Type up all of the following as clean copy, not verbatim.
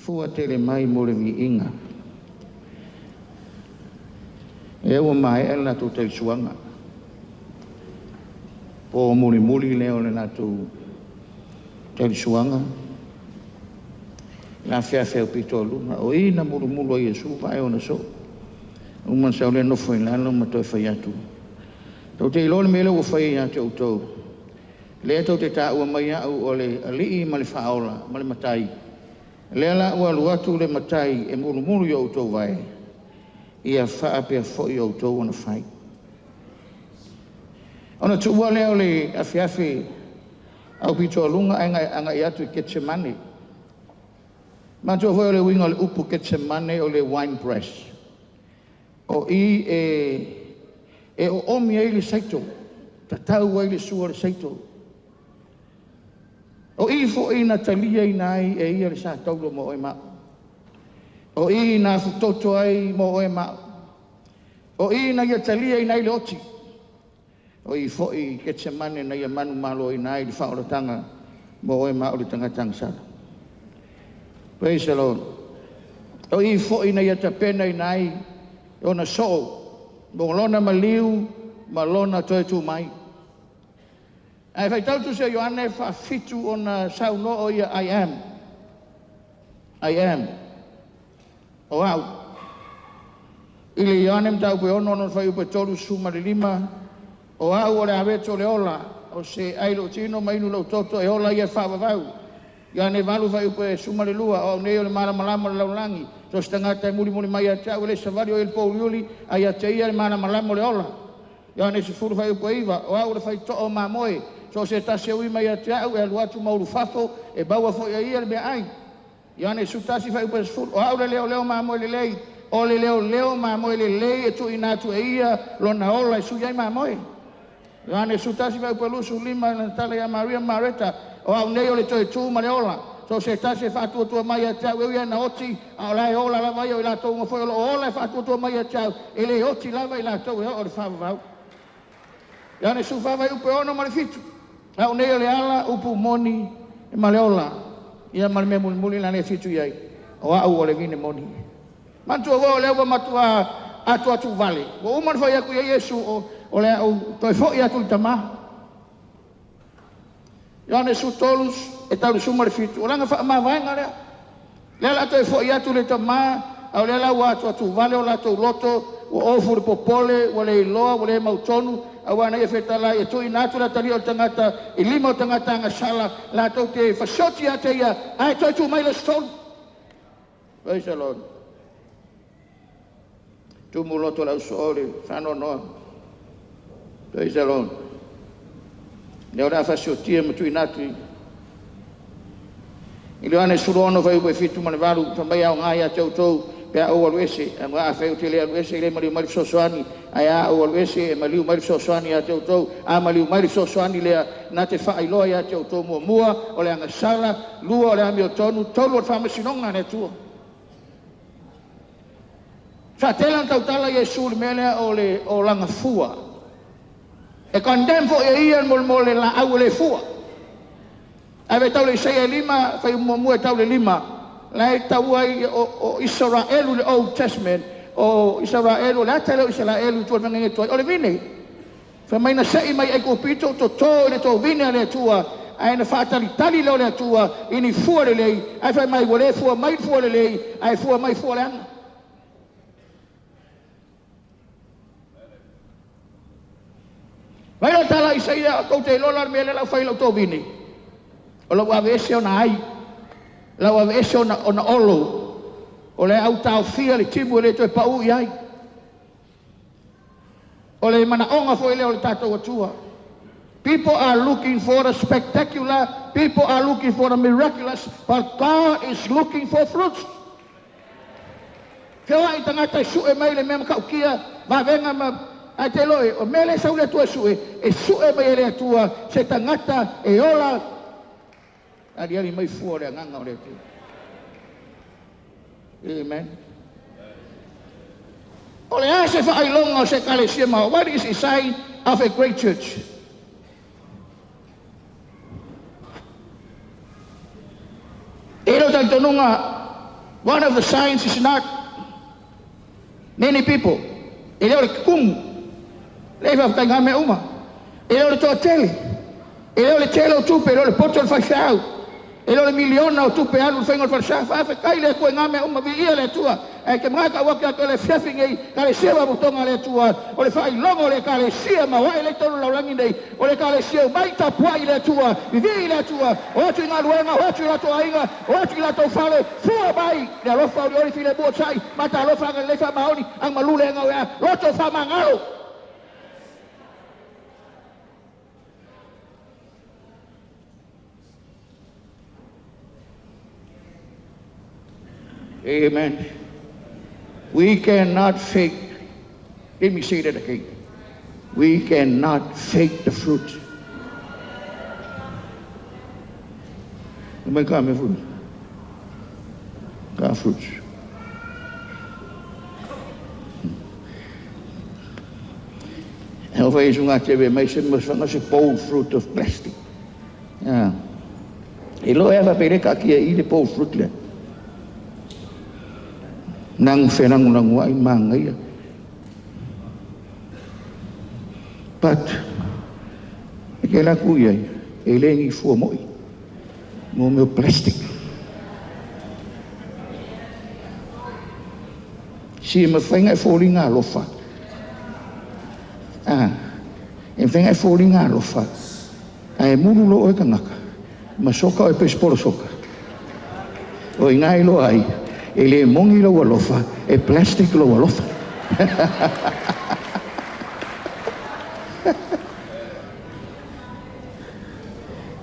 Fua tele mai mo le viiga. Lea ua maea le latou tausuaga. Po mulimuli lea o le latou tausuaga. Le afeafe aupito i luga. O i na mulumulu ai e Iesu vae o ona soo. Uma ona sau lea nofo i lalo ma toe fai atu. Tou te iloa le mea lea ua faia ia te outou. Lea tou te taua mai au o le Alii ma le Faaola ma le Matai. Lea la ua alu atu le Matai e mulumulu i o outou vae, ia faapea foi outou ona fai. Ona tuua lea o le afiafi aupitoaluga ae agai atu i Ketsemane. Manatua foi o le uiga o le upu Ketsemane o le wine press. O i e oomi ai le saito, tatau ai le sua o le saito. O i foi na taliaina ai e ia le sa taulo mo oe ma au. O i na afutoto ai mo oe ma au. O i na ia taliaina ai le oti. O i foi i Ketsemane na ia manumaloina ai le faaolataga mo oe ma au le tagata agasala. Praise the Lord. O i foi na ia tapenaina ai ona soo mo lona maliu ma lona toe tu mai. Ae faitau le Tusi a Ioane faafitu ona saunoa o ia I am. I am. O au. I le Ioane mataupu e 6 lona fuaiupu e 35, o au o le aveto o le ola, o se e ai lou tino ma inu lou toto e ola ia faavavau. Ioane 8 fuaiupu e 12, o au nei o le malamalama o le lalolagi, so o se tagata e mulimuli mai ia te au e le savali o ia i le pouliuli, a ia te ia le malamalama o le ola. Ioane 10 fuaiupu e 9, o au o le faitoa o mamoe, so o se tasi e ui mai ia te au e alu atu ma ulufafo, e maua foi e ia le meaai. Ioane 11 fuaiupu e 10, o au le leoleo mamoe lelei, o le leoleo mamoe lelei e tuuina atu e ia lona ola e sui ai mamoe. Ioane 11 fuaiupu e 25, lana tala ia Maria ma Mareta, o au nei o le toe tu ma le ola, so o se tasi e faatuatua mai ia te au e ui lava ina oti, a o la e ola lava ia, o i latou uma foi o lo o ola e faatuatua mai ia te au, e le oti lava i latou e oo i le faavavau. Ioane 14 fuaiupu e 6 ma le 7, au nei o le ala, upu moni ma le ola. Ia ma le mea mulimuli la lea e fitu i ai, o au o le vine moni. Manatua foi o lea ua matua atu vale, ua uma ona fai atu i ai Iesu o le a ou toe foi atu i le Tama. Ioane 13 e tau i le 17, o lana faamavaega lea. Lea o le a toe foi atu i le Tama, a o lea la ua atuatuvale o latou loto, ua ofu i le popole, ua le iloa, ua le mautonu, aua na ia fetalai e tuuina atu le atalii o le tagata i lima o tagata agasala, latou te fasioti ia te ia, ae toe tu mai le aso tolu. Praise the Lord. Tumu loto le ausoo i le faanoanoa. Praise the Lord. Lea o le a fasiotia ma tuuina atu i le Ioane 16 fuaiupu e 7 ma le 8, fai mai e aoga ia te outou pe a ou alu ese, aua afai ou te le alu ese e le maliu mai le fesoasoani, ae a ou alu ese e maliu mai le fesoasoani ia te outou. A maliu mai le fesoasoani lea, na te faailoa ia te outou muamua o le agasala, lua o le amiotonu, tolu o le faamasinoga a le Atua. Faatele ona tautala Iesu i le mea lea o le olaga fua. E condemn foi e ia mo le laau e le fua. Ae faitau le Isaia e 5, fai muamua e tau le 5, la e tau ai o Isaraelu i le Old Testament, o Isaraelu, o le ata lea o Isaraelu i tua i le mea na ai, o le vine. Fai mai na sei mai Aikupito toto i le tovine a le Atua, ae na faatalitali lea o le Atua i ni fua lelei, ae fai mai ua le fua mai fua lelei, ae fua mai fua leaga. Mai le tala Isaia, tou te iloa la le mea lea o le a ou fai i lau tovine, o lau aveese ona ai, lau aveese ona olo, o le a ou taofia le timu e le toe pau i ai. O le manaoga foi lea o le tatou Atua. People are looking for the spectacular, people are looking for the miraculous, but God is looking for fruits. Feoai tagata e sue mai le mea matautia, vavega ma ae te iloa e, o mea lea e sau le Atua e sue, e sue mai e le Atua se tagata e ola aliali mai fua o le agaga o le Atua. Amen. O le a se faailoga o se ekalesia ma what is the sign of a great church? E i lou talitonuga, One of the signs is not many people. E le o le tumu. Le faafetai mea uma. E le o le toatele. E le o le tele o tupe, e le o le poto o le faifeau. E le o le miliona o tupe alu i le faiga o le falesa. Faafetai i le Atua i ngā mea uma, viia le Atua. Ae te matau atu ia te le afiafi nei, Ekalesia Faapotopotoga a le Atua, o le faailoga o le Ekalesia maoae lea i totonu o le lalolagi nei, o le Ekalesia omai tapuai i le Atua, vivii i le Atua, o atu i galuega, o atu i latou aiga, o atu i latou fale, fua mai le alofa olioli filemu onosai, matalofa agalelei faamaoni, agamalu le agauea, loto faamagalo. Amen. We cannot fake. Let me say that again. We cannot fake the fruit. Mai ka me fruit. Ka fruit. E o fai ngā teve mai se mas se pole fruit of plastic. Yeah. E lo e fa ka kia i le pole fruit le. Nangu whenangu nangu ai manga ia. But, e ke la ku ia, e le ngi fua moi. Mo meo plastic. Si e mawhainga e fōringa alofa. Ah, e mawhainga e fōringa alofa. A e muru lo oe kangaka. Ma soka o e pesipolo soka. O i ngai lo ai. E le mongi lo alofa, e plastic lo alofa.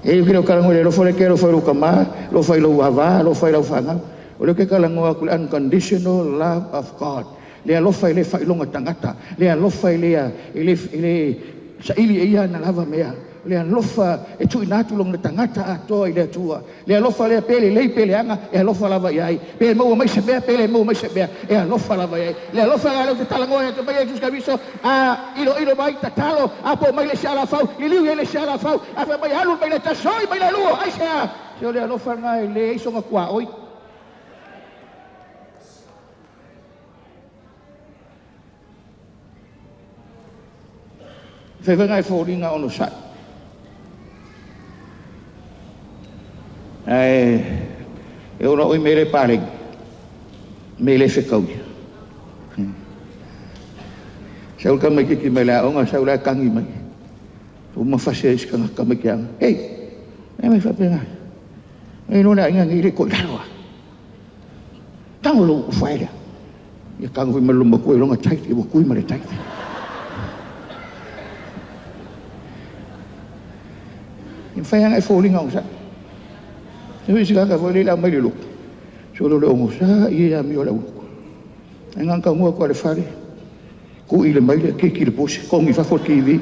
E kilo kalango le alofa le ke alofa lo kama, lo fai lo wava, lo fai lo whangau. O le ke kalango aku le unconditional love of God. Le alofa i le whailonga tangata. Le alofa i le, i le, i le saili e ia na lava mea. Le alofa e tui natu long le tangata atoa i le atua. Le alofa lea pele lei pele anga e alofa lava i ai. Pe maua mai se mea, pele maua mai se mea, e alofa lava i ai. Le alofa nga leo te talangoa e te mai e Jesus Kariso, a ilo ilo mai tatalo, a po mai le se ala fau, i liu e le se ala fau, a fa mai alu mai le tasoi mai le lua, ai se a. Se o le alofa nga e le iso nga kua oi. Whewhenga e fōringa ono sai. E ona oi mele pālengi, mele whekau. Sau ka mai kiki mai la onga, sau la kangi mai. O mawhase ai sikanga ka mai ki anga. Hei, e mai whapenga. E nona inga ngi le koi laloa. Tango lo uwhaelea. Ia kangu hui maluma kue longa taiti, e wakui ma le taiti. I whai e fōringa o sa. Te hui sika ka fō le mai le luku. So lo le ongo sa i e ami o le uluku. E ngā ngua kua le whare. Ku i le mai le kiki le posi. Kongi whafo ki vi.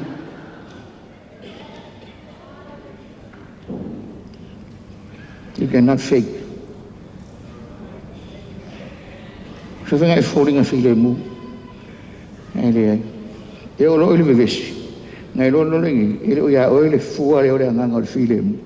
You cannot fake. So whenga e fōringa while mu. E le ai. E o lo i le vevesi. Ngai lo lo lengi. E le o ia oe le fua le o le anganga o le while mu.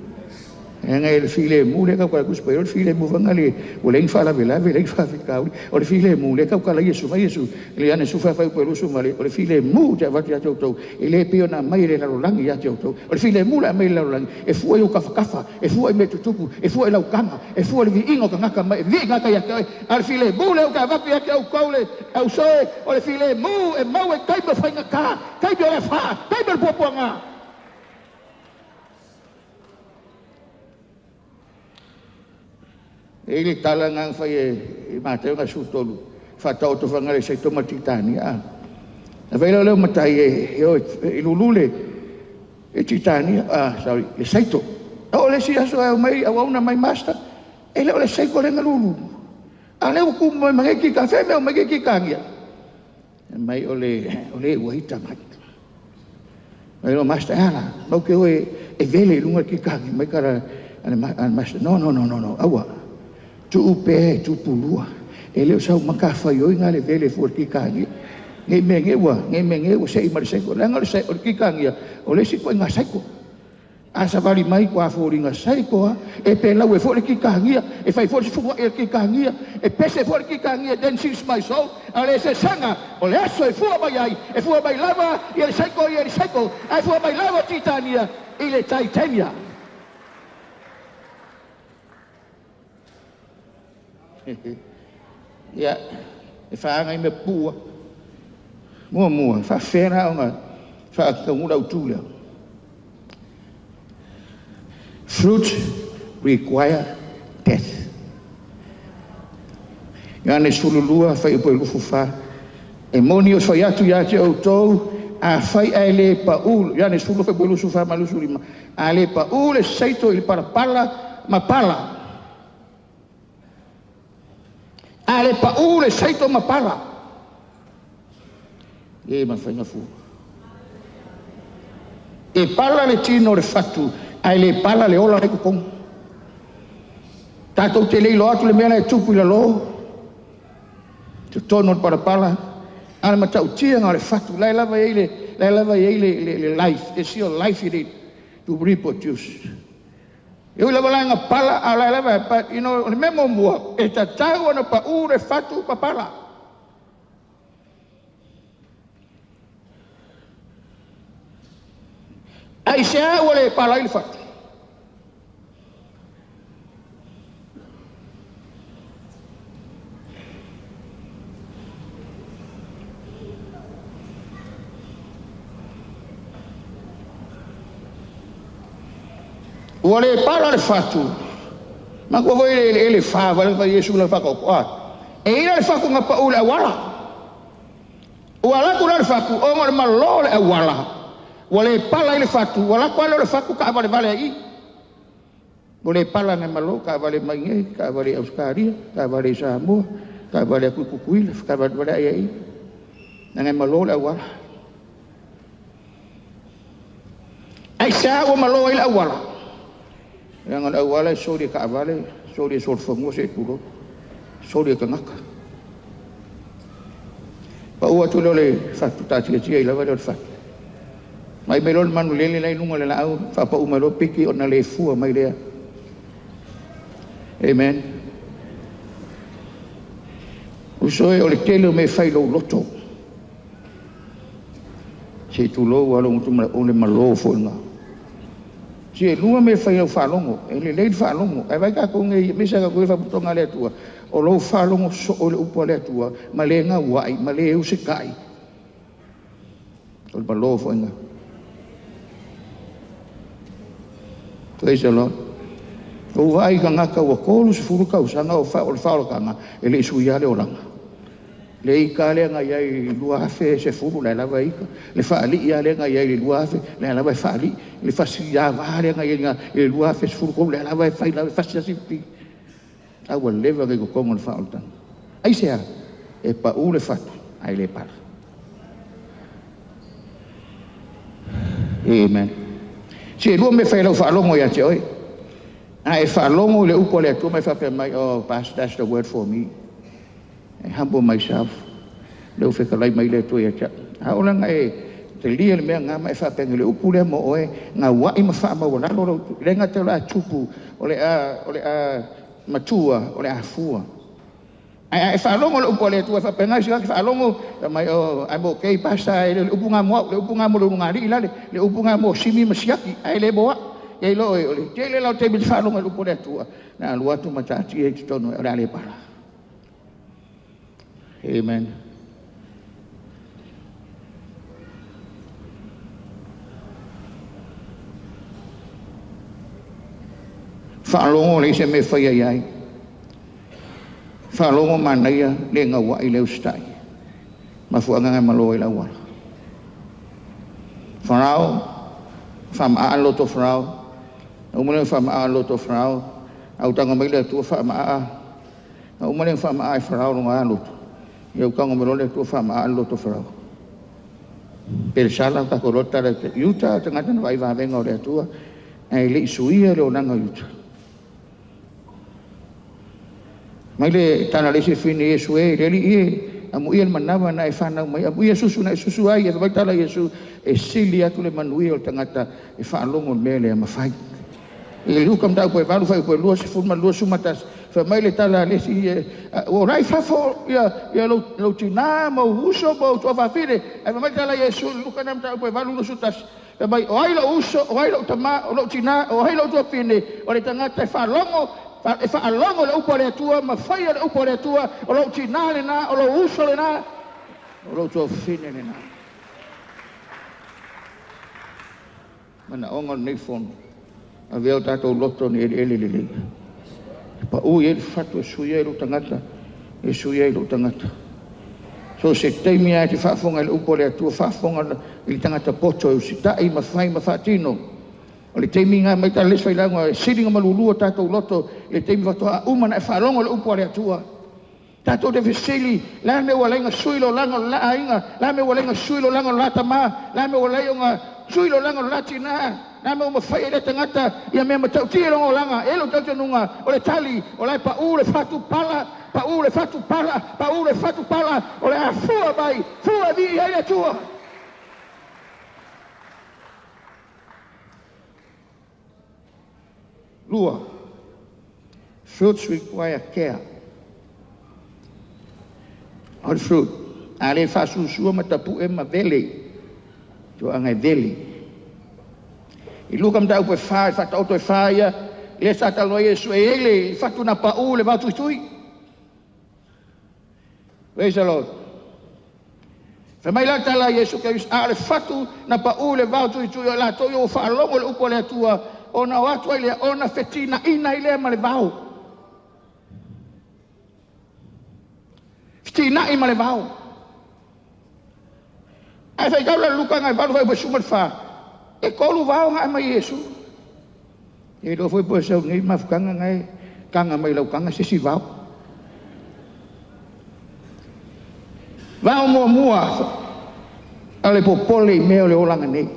E ngai le while mu le kau kala kuspa. O le while mu whanga le o le inwha lave lave le inwha whikauri. O le while mu le kau kala Yesu mai Yesu. Le ane sufa whai upe lusu male. O le while mu te avati a te autou. E le pio na mai le lalolangi ia te autou. O le while mu la mai le lalolangi. E fua i o kawhakawha. E fua i me tutupu. E fua i laukanga. E fua i le viinga o kangaka mai. Viinga kai a te oe. A le while mu le o ka avati a te au le au soe. O le while mu e mau e kaima whainga ka. Kaima o le wha. Kaima le puapuanga. E le tala ngā whai e mātau ngā sūtolu, whātau to whangare sei toma titani. A whai leo matai e lulule e titani, sorry, le saito. A o le si aso au mai, au auna mai master, e leo le saiko le ngalulu. A leo ku mai mange ki ka whai meo mange ki ka ngia. E mai o le uaita mai. Mai lo master, ala, mau ke oe e vele lunga ki ka ngia, mai kara, ale master, no, no, no, no, no, aua. Tu upe, tu pulua. E leo sau makawhai oi ngā le vele fua ki kāngia. Ngei mea nge ua, ngei mea nge ua sei mare seiko. Langa o le sei, o le ki kāngia, o le si koe ngā seiko. A savali mai kua foliga saiko a e pelau e foi le kikagia e fai foi le fefua'i a le kikagia e pese foi le kikagia. Then since my soul a le eseesega o le aso e fua mai ai e fua mai lava ia le saiko ia le saiko ae fua mai lava Titania i le Titania. Ia e faaga i mea pupuu muamua faafefea la ona faataunuu le autu lea. Fruit require death. Ioane 12 fuaiupu e 24. E moni o fai atu ia te outou, afai ae le pau, Ioane 12 fuaiupu e 24 ma le 25, a le pau le seito i le palapala ma pala. A le pau le seito ma pala. E mafai ona fua. E pala le tino o le fatu, ae le pala le ola la i totonu. Tatou te le iloa atu le mea la e tupu i lalo, totonu o le palapala, a o le matautia na o le fatu, la e lava e i ai le, la e lava e i ai le life, there's still life in it to reproduce. E ui lava la ina pala, a o la e lava, but you know, o le mea muamua, e tatau ona pau le fatu papala. Aisea ua le pala ai le fatu? Ua le pala le fatu. Manatua foi le eleele fa vai le Iesu na whakaopo. Ah. E ia le fatu na pau le auala. Ua alu atu la le fatu, ona o le malo o le auala, ua le pala ai le fatu, ua alu atu lava lea o le fatu taavalevale ai i. Ua le pala agai malo, taavale mai nei, taavale i Ausetalia, taavale i Samoa, taavale atu i Tutuila, taavale ai i i. Leaga e malo le auala. Aisea ua malo ai le auala? Leaga o le auala e soli e taavale, soli e solofanua se i tulou, soli e tagata. Pau atu lea o le fatu, taatiatia ai lava lea o le fatu. Vaai mai loa le manulele la e i luga o le laau, faapau mai loa piki ona le fua mai lea. Amen. Uso e, o le tele o mea e fai i lou loto. Se i tulou lava lou gutu o le malo foi lena. Si e lua mea e fai i lau faalogo, e lelei le faalogo. Ae vaai tatou nei, aemaise lava tatou i le faapotopotoga a le Atua, o lou faalogo soo i le upu a le Atua, ma le gauai, ma le usitai, o le malo foi lena. Praise the Lord. Ua ou vaai i tagata ua 30 tausaga o le faaolataga, e le i suia le olaga. Le ita lea na i ai i le 2010, la e lava e ita. Le faalii lava lea na i ai i le 2000, la e lava e faalii. Le fasi ava lea na i ai i le 2013, la e lava e fai lava, e fasi lava si pipii. A ua leva ona i totonu o le faaolataga. Aisea? E pau le fatu, ae le pala. Amen. Se lua mea fai lau faalogo ia te oe. A e faalogo i le upu a le Atua ma e faapea mai, oh, pastor, that's the word for me. I humble myself. Lea ua fetalai mai le Atua ia te au. A oo la ina e talia le mea lena ma e faapea le upu lea mo oe, gauai ma faamaualalo lau, le gata o le a tupu, o le a matua, o le a fua. Ae a e faalogo i le upu a le Atua e faapena se tagata faalogo, fai mai, oh, I'm okay, pastor, e le o le upu lena mo au, le upu lena mo le ulugalii lale, le upu lena mo Simi ma Siaki, ae le mo au. Ia iloa oe, o le tele la o taimi e te faalogo ai i le upu a le Atua, na alu atu ma taatia i totonu o le a le pala. Amen. Faalogo leai se mea e faia i ai. Faalogo manaia le gauai le usitai. Mafuaaga na e malo ai le auala. Farao, faamaa le loto o Farao. Na uma lea ona faamaa le loto o Farao, autaga mai le Atua faamaa. Na uma lea ona faamaa e Farao lona loto, ia autaga mai loa le Atua faamaa le loto o Farao. Pelesala tatou loa tala i Iuta, tagata na vaai vavega o le Atua, ae le i suia le olaga o Iuta. Mai le tala a le isi fine Iesu e, le alii e, Amuia le manawa na e whanau mai. Amuia susu na e susu ai. E whaitala Iesu e sili atu le manuia o le tagata e faalogo le mea lea mafai. I Luka mataupu e 8 fuaiupu e 21. Fai mai le tala a le isi, ua lai fafo ia lou tina ma ou uso ma ou tuafafine. Ae fai mai le tala a Iesu i Luka na mataupu e 8 21. Fai mai, o ai lou uso, o ai lou tama, o lou tina, o ai lou tuafafine, o le tagata e faalogo, e faalogo le upu a le Atua ma faia le upu a le Atua, o lou tina lena, o lou uso lena, o lou tuafafine lena. Manaoga o lenei fono, avea o tatou loto ni eleele lelei. Pau i ai le fatu e sui ai lou tagata, e sui ai lou tagata. So se taimi ae te faafofoga i le upu a le Atua, faafofoga i le tagata poto e usitai ma fai ma faatino. O le taimi ngā mai tala le isi failauga, e sili ona malulu o tatou loto i le taimi faatoa uma ona e faalogo i le upu a le Atua. Tatou te fesili, le a le mea ua ala ai ona sui le olaga o le la aiga, le a le mea ua ala ai ona sui le olaga o le la tama, le a le mea ua ala ai ona sui le olaga o le la tina, le a le mea ua mafai ai lea tagata ia mea matautia i lona olaga. E i ai lou talitonuga, o le tali, o la e pau le fatu pala, pau le fatu pala, pau le fatu pala, o le a fua mai, fua e viia ai le Atua. Lua, fruits require care. O le fruit, a le faasusua ma tapue ma vele, tuaga e vele. I Luka mataupu e 4, i faataoto e 4 ia, lea sa talanoa ai Iesu, e i ai le fatu na pau le vao tuitui. Praise the Lord. Fai mai la tala a Iesu Keriso, a o le fatu na pau le vao tuitui o latou ia ua faalogo le upu a le Atua, ona o atu ai lea, ona fetinaina ai lea ma le vao. Fetinai ma le vao. Ae faitau la le Luka nai 8 fuaiupu e 14, e tolu vao na aumai e Iesu. E iloa foi po o sau nei mafutaga na e taga mai lau taga se isi vao. Vao muamua, a le popole i mea o le olaga nei.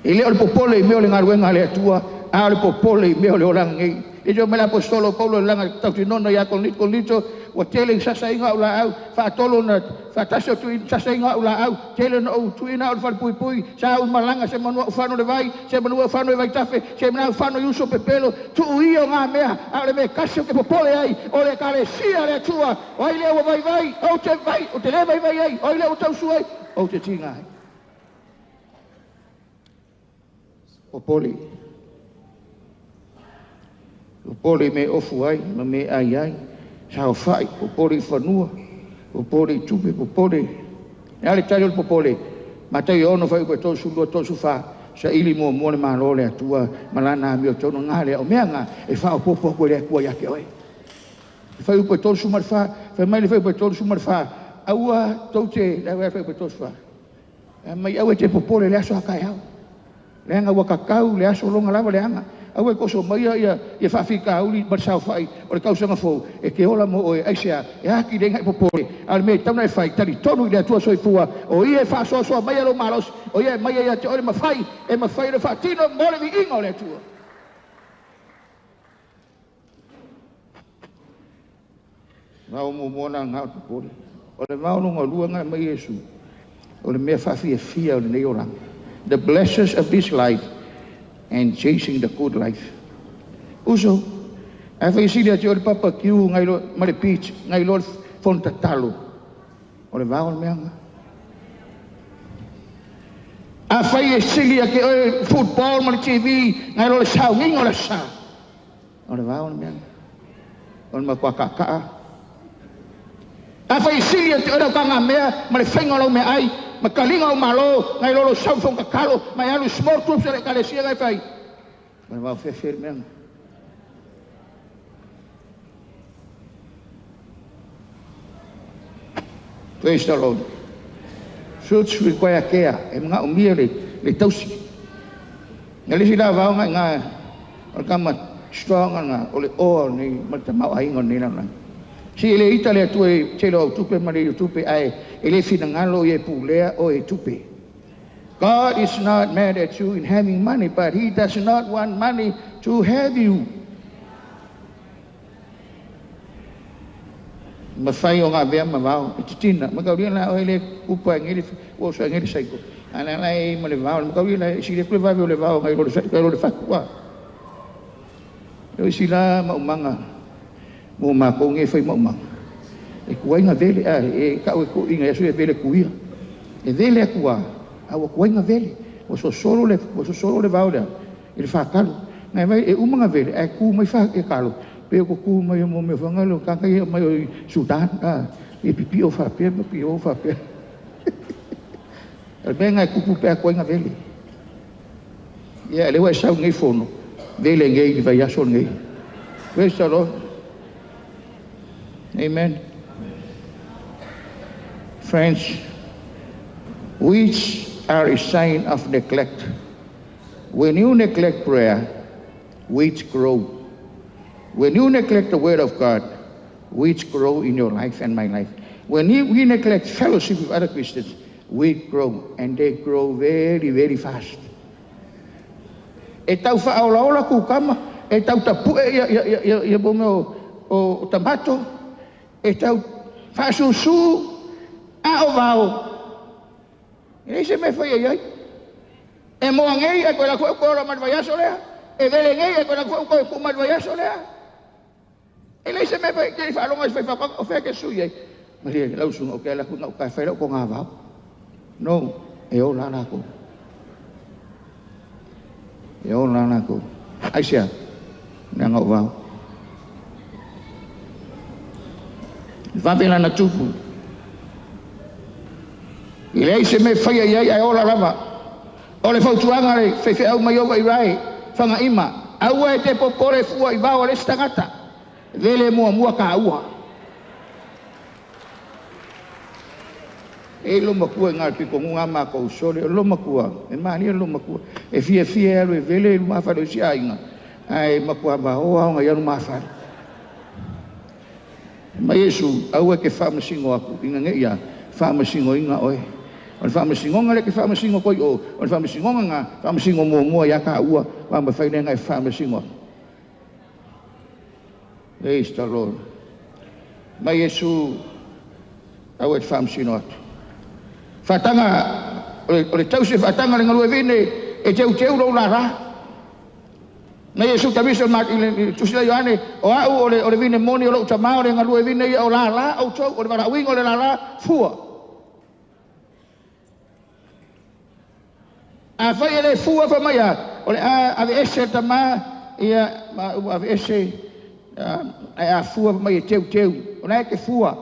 E le o le popole i mea o le galuega a le Atua, a o le popole i mea o le olaga nei. E le mai le apostolo Paulo i lana tautinona ia Korinito, ua tele i sasaina au laau, faatolu na faatasi atu i sasaina au laau, tele na ou tuuina au i le falepuipui, sa ou malaga semeamanu au fano i le vai, semeamanu au fano i vaitafe, semeamanu au fano i uso pepelo, tuu ia o ngā mea, a o le mea tasi o te popole ai, o le ekalesia a le Atua, o ai lea ua vaivai, ou te vai, ou te le vaivai ai, o ai lea ua tausu ai, ou te tiga ai. Popole. Popole i mea ofu ai ma mea ai ai, saofai, popole i fanua, popole i tupe, popole. E a le tali o le popole? Mataio 6 fuaiupu e 32, 34, saili muamua le Malo o le Atua ma lana amiotonu ngā lea, o mea ngā e faaopoopo atu e le Atua ia te oe. Fuaiupu e 34, fai mai le fuaiupu e 34, aua tou te, le au fuaiupu e 34, mai aua e te popole i le aso a taeao. Leaga ua tatau le aso lona lava leaga. Aua e toso mai ia faafitauli ma le saofai o le tausaga fou, e te ola mo oe, aisea, e atili ai na e popole, a o le mea e tatau ona e fai, talitonu i le Atua soifua, o ia e faasoasoa mai lou malosi, o ia e aumai ia te oe le mafai, e mafai ona faatino mo le viiga o le Atua. Vao muamua la na o le popole. O le vao lona lua na aumai Iesu, o le mea faafiafia o lenei olaga. The pleasures of this life and chasing the good life. Uso, ae faisili atu o le barbecue ngai lo ma le beach ngai lo le fono tatalo. O le vao le mea na. A fai e sili ake oe football ma le TV ngai lo le sauniga o le sa. O le vao le mea na. O le matua kaakaa. A fai e sili ake oe lau tagamea ma le faiga o lau meaai ma taliga o malo ngai lo lou sau i fono tatalo ma e alu i small groups a le ekalesia na e fai. O le vao fefe le mea na. Praise the Lord. Fruits require care. E manaomia le tausi. Na le isi la vao ngai ngā o le kama strong nga o le oa o nei ma le tamaoaiga o lenei lalolagi. Si e le ita le Atua i tele o au tupe ma le i o tupe, ae e le finagalo ia e pulea oe i tupe. God is not mad at you in having money, but he does not want money to have you. Mawhai o ngā vea ma vao. E titina. Makau lia la oe le kupa e ngeli, ua so e ngeli saiko. Ana la e ma le vao. Makau lia la e si le kule vave o le vao ngai lo le whatua. E o si la maumanga. Mo mā kou nge whai maumanga. E kuainga vele a e kau e ku inga yasu e vele kuia. E vele akua. A ua kuainga vele. O so solo le, o so solo le vao lea. E le whakalu. Ngai vai e umanga vele. A ku mai wha e kalo. Pe ko ku mai mo me whanga lo kaka ia mai o Sudan. A e pipi o whapea, pipi o whapea. E mea ngai kupu pe a kuainga vele. Ia le wa sau ngai fono. Vele ngai i vai aso ngai. Praise the Lord. Amen. Friends, weeds are a sign of neglect. When you neglect prayer, weeds grow. When you neglect the word of God, weeds grow in your life and my life. When we neglect fellowship with other Christians, weeds grow, and they grow very, very fast. E tau whaola ola kukama, e tau tapu e ia ia ia ia mo meo o tamato, e tau whaasusu a o vao. E leise me whai ai ai. E moa ngei e koe la koe koe ora mai aso lea. E vele ngei e koe la koe koe ku mai aso lea. E leise me whai ke whaalonga i whai whapanga o whea ke sui ai. Maria lau sunga o ke ala ku ngau kai whai lau ko ngā vao. No, e o la la ko. E o la la ko. Ai sia, mea ngau vao. Vave lana tupu. I lei se me whai ai ai ola lava. O le fautuanga le whewhe au mai ova i rai, whanga ima. Aua e te popore fua i vao le stangata. Vele mua mua ka ua. E lo makua ngā piko ngunga mā kou sole, lo makua, e mānia lo makua. E fia fia alu e vele i lumā whare o si ainga. Ai makua mā oa onga i alu mā whare. Ma Yesu, aua ke whaamasingo aku, inga nge ia, whaamasingo inga oe. O le whaamasingonga le ke whaamasingo koi o, o le whaamasingonga ngā, whaamasingo mua mua ia ka ua, wā ma whai nenga e whaamasingo aku. Praise the Lord. Ma Yesu, aua e whaamasingo atu. Whatanga, o le tause whatanga le ngalue vine, e teu teu rau la rā. Na Yesu tamisa ma i tusila Ioane, o au o le vine moni o lau tamā o le ngalue vine ia o la la au tau, o le varauinga o le la la, fua. A whai e le fua wha mai a, o le a ave ese tamā, ia ma ua ave ese, a fua mai e teu teu, o na e ke fua.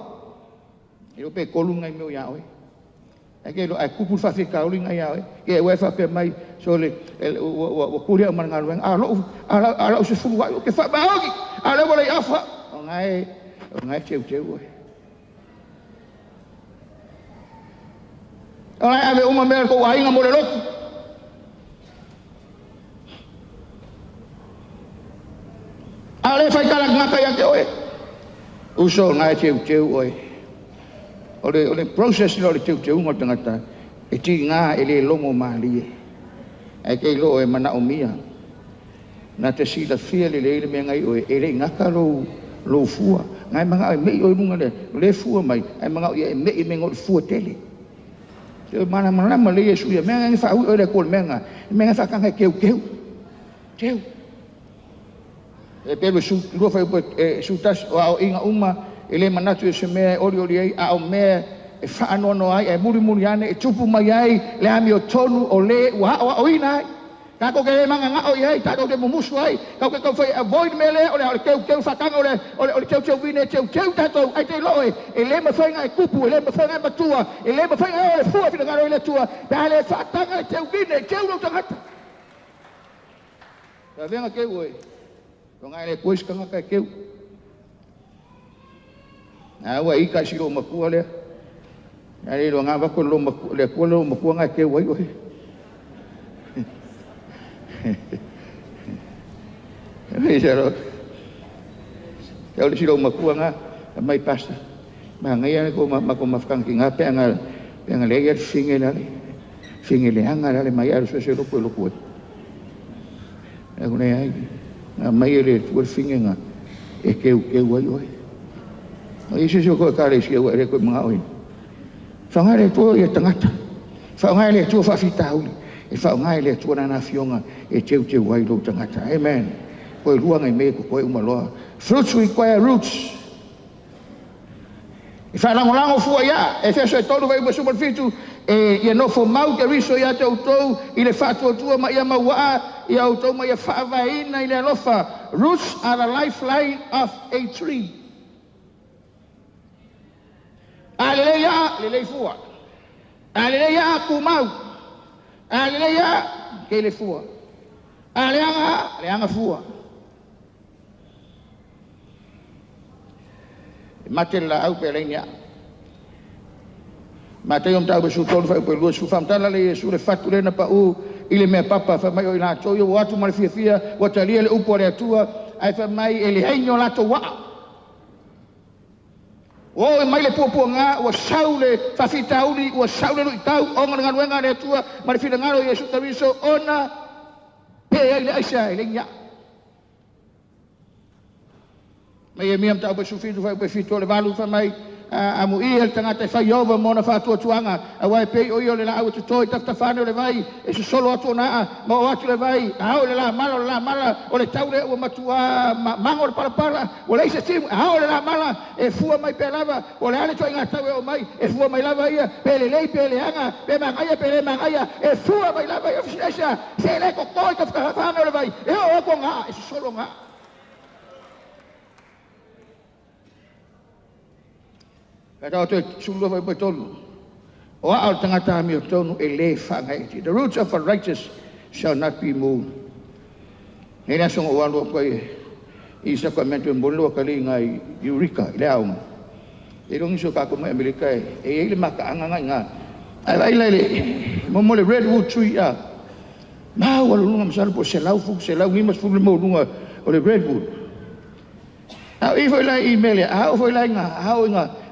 E o pe kolu ngai meo ia oe. E ke lo ai kupu whawhika uli ngai ia oe. Ke ue whapea mai, so le, ua kuri au mana ngā luenga, a lau se furu ai, o ke wha maogi, a leo wala i awha. O ngai teu teu oe. O ngai ave uma mea ko ainga mo le lotu. A le whai kala ngaka ia te oe. Uso ngai teu teu oe. O le process o le teu teu ngā tangata, e ti ngā e le longo malie. Ai kei lo e mana o mia. Nā te sila fia le leile mea ngai oe, e le ngaka lo fua. Ngai manga oe mei oe lunga le, le fua mai, ai manga oe e mei me ngoi fua tele. Te mana mana ma le Yesu ia, mea ngai wha ui oe le kua mea ngā, mea ngai whakanga keu keu. Teu. E pelu su, lua whai upe, e su tas, o ao inga uma, e le manatu e se mea e ori ori ai, a o mea e whaanoano ai, e muri muri ane, e tupu mai ai, le ami o tonu, o le, ua o o ina ai. Ka ko ke le manga ngao i ai, tātou te mumusu ai, kau ke kau whai avoid me le, o le keu keu whakanga, o le teu teu vine, teu teu tātou, ai te loe, e le mawhainga e kupu, e le mawhainga e matua, e le mawhainga e o le fua whina ngaro i le tua, pe a le whaatanga e teu vine, teu rau tangata. Ka venga keu oe, o ngai le kuis kanga kai keu. Nā ua i kai siro makua lea. Nā le lo ngā wako lo makua, le kua lo makua ngai keu ai oe. Hei se ro. Te ole siro makua ngā, mai pasta. Ma ngai ane ko ma ko mawhakanga ki ngā peanga, peanga le ia finge lale. Finge le anga lale mai aru se loko e loko e. Nā kone ai, ngā mai e le tua finge ngā, e keu keu ai oe. O isi si o koe ekalesia ua e le koe magaoina. Faaaoga e le Atua ia tagata. Faaaoga e le Atua faafitauli. E faaaoga e le Atua lana afioga e teuteu ai lou tagata. Amen. Koe lua ngai mea koe uma loa. Fruits require roots. E faalagolago fua ia Efeso e 3 vai 17 e ia nofo mau Keriso ia te outou i le faatuatua ma ia mauaa ia outou ma ia faavaeina i le alofa. Roots are the lifeline of a tree. A lelei aa, lelei fua. A lelei aa, tumau. A lelei aa, tele fua. A leaga aa, leaga fua. E mate le laau pe leai ni aa. Mateo mataupu 13 fuaiupu e 20 faamatala le Iesu le fatu lea na pau i le mea papa fai mai o i latou ia ua o atu ma le fiafia ua talia le upu a le Atua ae fai mai e leai ni o latou aa. Ua oo mai le puapuaga ua sau le faafitauli ua sau le luitau ona o le galuega a le Atua ma le finagalo o Iesu Keriso ona pe ai le aisa e leai ni aa. Mai Ieremia mataupu e 17 fuaiupu e 7 o le 8 fai mai amuia le tagata e fai ova ma ona faatuatuaga aua e pei o ia o le laau e toto i tafatafa ane o le vai e sosolo atu ona aa ma oo atu le vai a oo i le lamala o le lamala o le tau lea ua matua mago le palapala ua leai se timu a oo i le lamala e fua mai pea lava po o le a le ituaiga tau e oo mai e fua mai lava ia pe lelei pe leaga pe manaia pe le manaia e fua mai lava ia aisea se le toto i tafatafa ane o le vai e oo atu ona aa e sosolo ona aa. Ae taoto e 12 fuaiupu e 3. O aa o le tagata amiotonu e le faagaeetia. The roots of the righteous shall not be moved. Nei le aso na ou alu atu ai i Sacramento e momoli lou atalii i Eureka i le aoga. E iloa nisi o tatou mai Amerika e i ai le mataaga na i ina. Ae vaai la i le mo le redwood tree a maualuluga masalo po o 100 futu, 150 le maualuga o le redwood. A o i foi la i mea lea, a oo foi la ina, a oo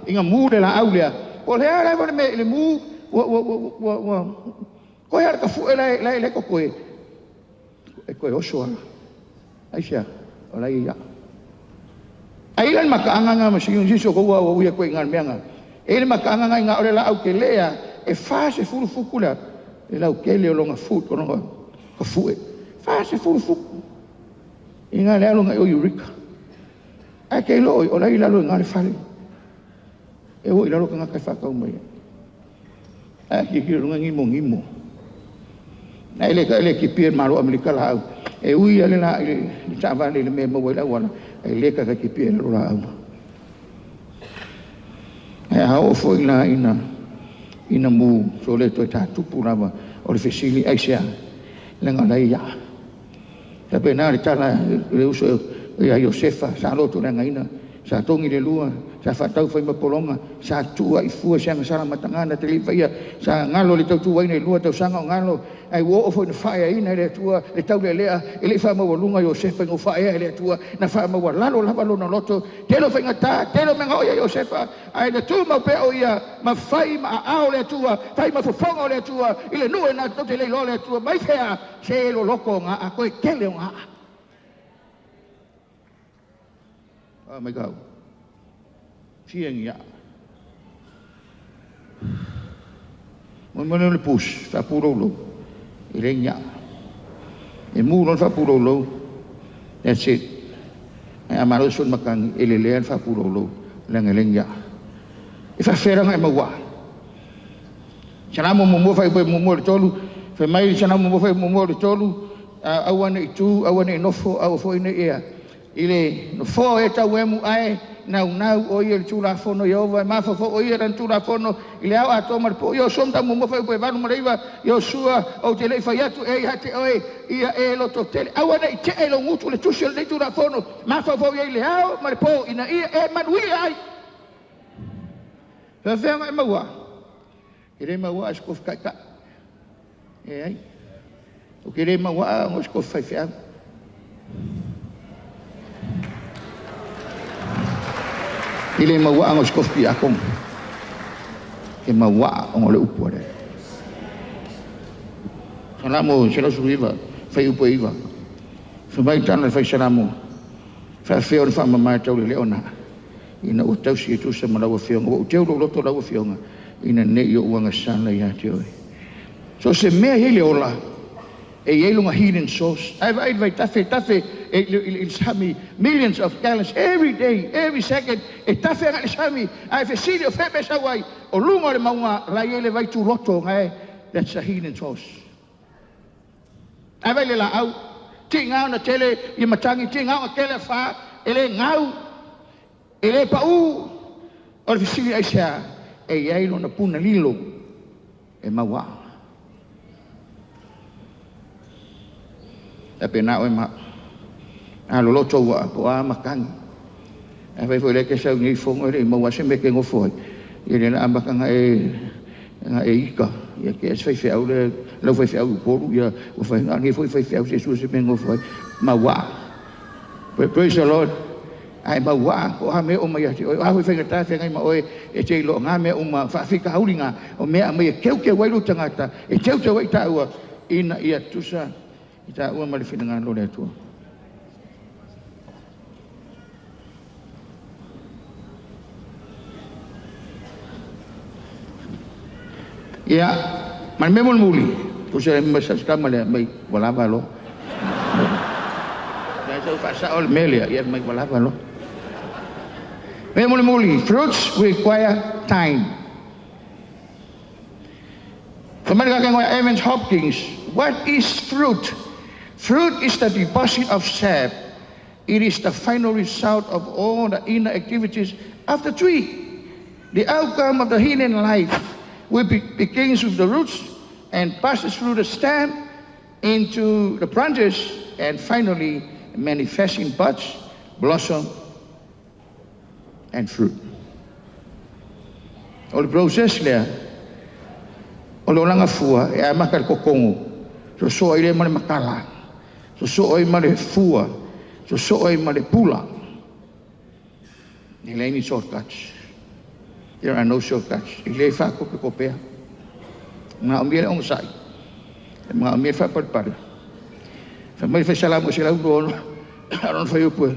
ina mu le laau lea, po o le a lava le mea i le mu, ua toe lava le tafue la e totoe, e toe oso lava. Aisea? O la e i ai aa. Ae i ai la le mataaga lena ma sisi o outou ua ui atu ai i ina i le mea lena. E i ai le mataaga lena i ina o le laau tele lava, e 40 futu le lautele o lona foot, o lona tafue. 40 futu. I ina le alo i o Eureka. Ae te iloa o la e i lalo i ina le fale. E o i lalo tagata e faatau mai ai. Ae tilotilo i luga gimogimo. Ae le tipi e le Malo o Amerika laau. E ui lava le la i le taavale i le mea e maua ai le auala, ae le tata tipi e lalo laau. Ae a oo foi la ina mu, so le toe tatupu lava o le fesili aisea, leaga o la e i aa. Faapena le tala i le uso ia Iosefa, sa lotoleagaina, sa togi le lua, sa faatau fai ma pologa, sa tuu ai fua se agasala mataga na te le i faia, sa galo le tautuaina i 2 tausaga o galo, ae ua oo foi na faaeaina e le Atua le taulealea, e le i faamaualuga Iosefa ina ua faaea e le Atua, na faamaualalo lava lona loto, tele o faigata, tele o mea na oo ia Iosefa, ae na tumau pea o ia ma fai ma aao le Atua, fai ma fofoga o le Atua, i le nuu e na tou te le iloa le Atua, mai fea se loloto o na aa, toe tele o na aa. Ah, mai kau. Fia ni aa. Mo mo le pus, faapulou e le ni aa. E mu loa le faapulou, that's it. Ae a malo sui matagi, e lelea le faapulou, leaga e le ni aa. E faafealaga e maua. Salamo muamua fuaiupu 1 i le 3, fai mai le Salamo muamua fuaiupu 1 i le 3, aua ne i tu, aua ne i nofo, aua foi ne i ea. I le nofoa e tau emu ae naunau o ia i le Tulafono Ieova, e mafaufau o ia i lana Tulafono i le ao atoa ma le po. Iosua mataupu muamua fuaiupu e 8 ma le 9, Iosua ou te le i fai atu e ia te oe, ia e lototele. Aua ne i tea i lou gutu le tusi o lenei Tulafono, mafaufau i ai i le ao ma le po, ina ia e manuia ai. Faafeaga e maua. E le maua a se kofi taitai. E ai. O ke le maua a o se kofi faifeau. E le maua a o se kofi piakoga. E maua a o le upu a le. Salamo 119, fuaiupu e 9. Fai mai tana le fai Salamo, faafefea o le faamama e tau le leo na. Ina ua tausi e tusa ma lau afioga, ua ou teu lou loto lau afioga, ina nei ou agasala ia te oe. So se mea i le ola, e i ai lona hidden source. Ae vaai i le vaitafe, tafe e i le sami, millions of gallons every day, every second, e tafe agai i le sami, ae fesili o fea mea e sau ai, o luga o le mauga la e i ai le vai tuloto, gae, that's a hidden source. Ae vaai i le laau, tiga ona tele i matagi, tiga ona tele afa, e le gau, e le pau, o le fesili aisea, e i ai lona puna lilo e maua. E pena oe ma au. A loloto ua po a matagi. Ae fai foi lea e te sau nei fono e le i maua se mea e te nofo ai. Ia le la amata na e ika. Ia te ese faifeau le lau faifeau i Upolu, ia ua fai nga nei foi faifeau se sua se mea nofo ai. Maua. Praise the Lord. Ai maua o ha mea o mai ate oe. O a foi faigata feagai ma oe e te iloa ngā mea uma faafitauli ngā o mea aumai e teuteu ai lou tagata, e teuteu ai taua ina ia tusa i taua ma le finagalo o le Atua. Ia, ma le mea mulimuli, tusa ma sa tama lea mai ua lava loa. Ia sau faasao le mea lea, ia mai ua lava loa. Mea mulimuli, fruits require time. Fai mai le tagata e Evans Hopkins, what is fruit? Fruit is the deposit of sap. It is the final result of all the inner activities of the tree. The outcome of the hidden life which begins with the roots and passes through the stem into the branches and finally manifests in buds, blossom, and fruit. O le process lea, o le olaga fua e amata i le kokogo, sosoo ai lea ma le matala, sosoo ai ma le fua, sosoo ai ma le pula. E leai ni shortcuts. There are no shortcuts. E le faakopekopea. E manaomia le onosai, e manaomia le faapalepale. Fai mai le Faisalamo 126, a o lona fuaiupu e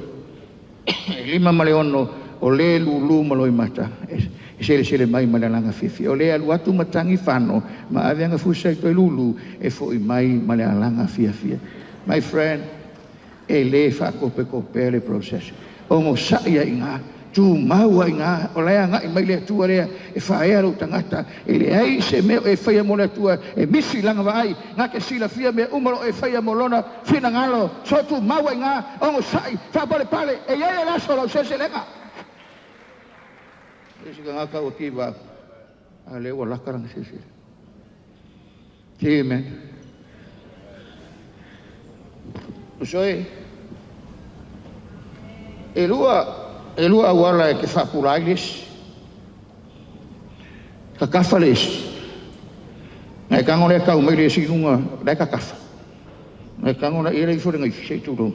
56, o le lulu ma loimata, e selesele mai ma le alaga fiafia. O le alu atu ma tagi fano, ma ave ana fusa i toe lulu, e foi mai ma le alaga fiafia. My friend, e le faakopekopea le process. Onosai ai i ina, tumau ai i ina, o la e agai mai le Atua lea e faaea lou tagata. E leai se mea o e faia mo le Atua e misi lana vaai, na te silafia mea uma o lo o e faia mo lona finagalo. So tumau ai i ina, onosai, faapalepale, e i ai le aso o lau seleselega. E se tagata ua give up, a lea ua laka lana seleselega. Amen. Uso e, e lua auala e te faapula ai le isi. Kakafa le isi. Ngai tango lea tau mai le isi i luga, la e kakafa. Ngai tango la ia le ifo le ngaifi, se i tulou.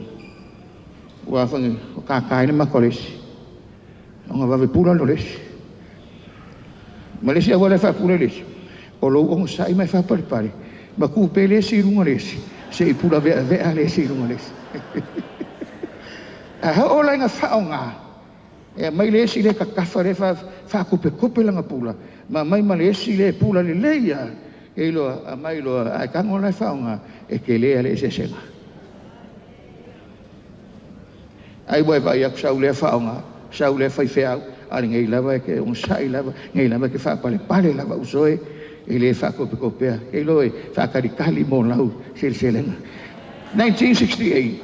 Ua afai, o kaka ai le maka o le isi. Ona vave pula lea o le isi. Ma le isi auala e faapula le isi, o lou onosai mai faapalepale, ma tuu pea le isi i luga le isi, se i pula veavea le isi i luga le isi. A oo la ina faaaoga, e aumai le isi le kakafa le faakopekope lana pula, ma aumai ma le isi le pula lelei lava, e iloa, aumai loa, ae tago la e faaaoga, e tele le eseesega. Ai ua e vaai atu sau lea faaaoga, sau lea faifeau, a o lenei lava e te onosai lava, lenei lava e te faapalepale lava uso e, e le faakopekopea, e iloa e faatalitali mo lau seleselega. 1968,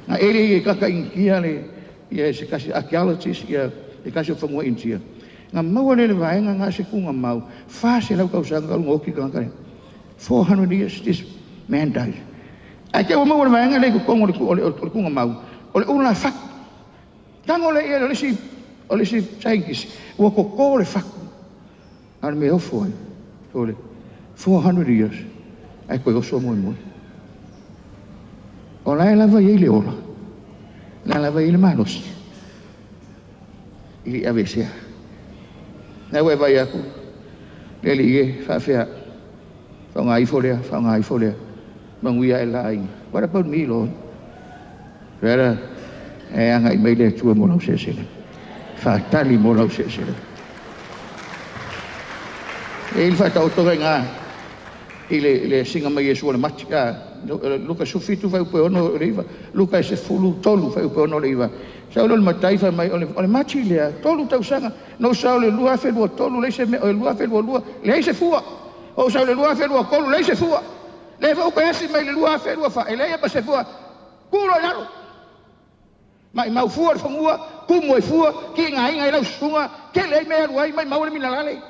na ele i e kaka Initia le, ia se kasi archaeologist, ia e kasi o fanua Initia. Na maua le le vaega nga se kunga mau, fa se lau kausaga ka lunga oki ka ngaka. 400 years this man died. Ai te ua maua le vaega le kokongo o le kunga mau, o le ula faku. Tango le ia o le isi scientist, ua koko le faku. A le mea ofo ai, o le 400 years, ai koe oso moe moe. O la e lava i le ola, la lava i le malosi, i le avesea. Nai ua e vai aku, le li e faafea, whaonga ifo lea, whaonga ifo lea, manguia e la ainga. What about me, Lord? Vera, e anga i mai le Atua mo lau sesele. Faatali mo lau seselega. E i le faataotoga i gā i le asiga mai Iesu o le mati. Luka 17 fuaiupu e 6 i le 9. Luka e 13 fuaiupu e 6 i le 9. Sau lea o le matai fai mai, o le mati lea, 3 tausaga. Na ou sau i le 2023, leai se mea, o le 2022, leai se fua. Ou sau i le 2023, leai se fua. Lea foi ua toe asi mai i le 2024, e leai ma se fua. Tu'u loa i lalo. Maimau fua le fanua, tumu ai fua, tigaina ai lau susuga, tele ai mea e alu ai, maimau ai le minerale.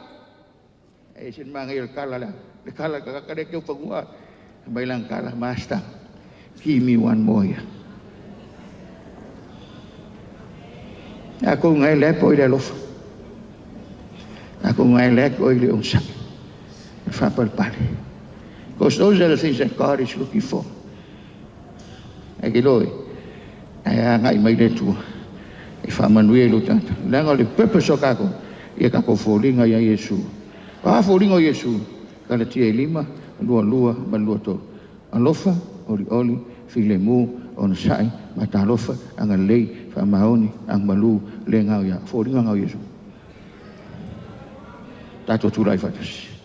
E ese le manaia o le tala lea, le tala a le tagata lea e teu fanua. Fai mai lana tala, "Master, give me one more year." Atonu na e le po i le alofa. Atonu na e le po i le onosai. Faapalepale. Because those are the things that God is looking for. Ae ke loe, ae agai mai le Atua e faamanuia i lou tagata. Leaga o le purpose o tatou, ia tatou foliga ia Iesu. O a foliga o Iesu? Galatia e 5, 22 ma le 23. Alofa, olioli, filemu, onosai, matalofa, agalelei, faamaoni, agamalu, le gao ia. Foliga na o Iesu. Tatou tulai faatasi.